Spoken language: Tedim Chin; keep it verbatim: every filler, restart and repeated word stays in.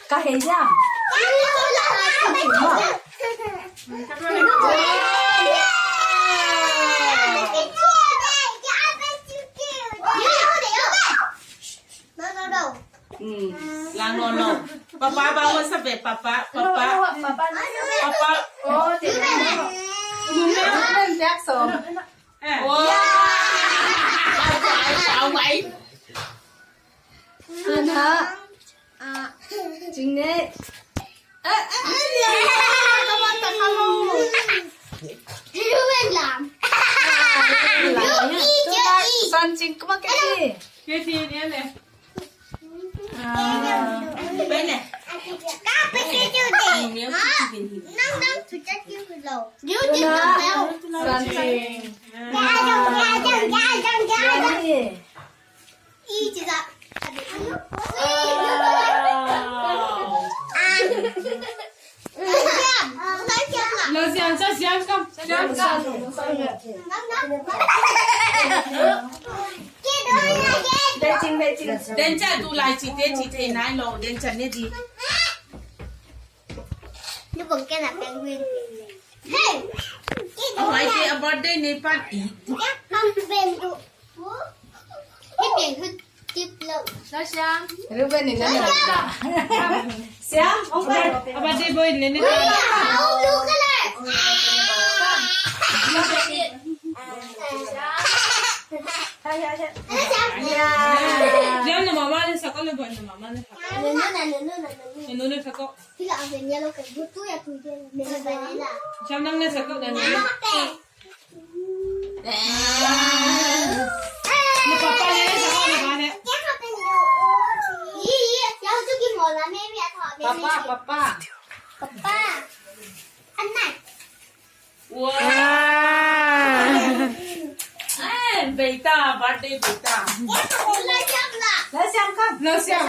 Ka hei dia. Lang no no. Papa, ba wa sa be, papa, papa. Papa. Wow. Ana. Jing ne. San Jing, kuma ke ti. Ke ti ne ne. Lo siam, sa siam kam, siam kam. Dencha tu lai ci te ci te nai lo, dencha ne di. Hey! Awai te a birthday ne pan i. Ruben in na. Siam, a birthday boy ne ne. Siam, na mama ne sa ko, na boy na mama ne sa ko. Na nu ne sa ko. Siam, nang ne sa ko, na nu ne. Papa, papa. Wow. Eh, beta, birthday beta. Lo siam kam. Lo siam.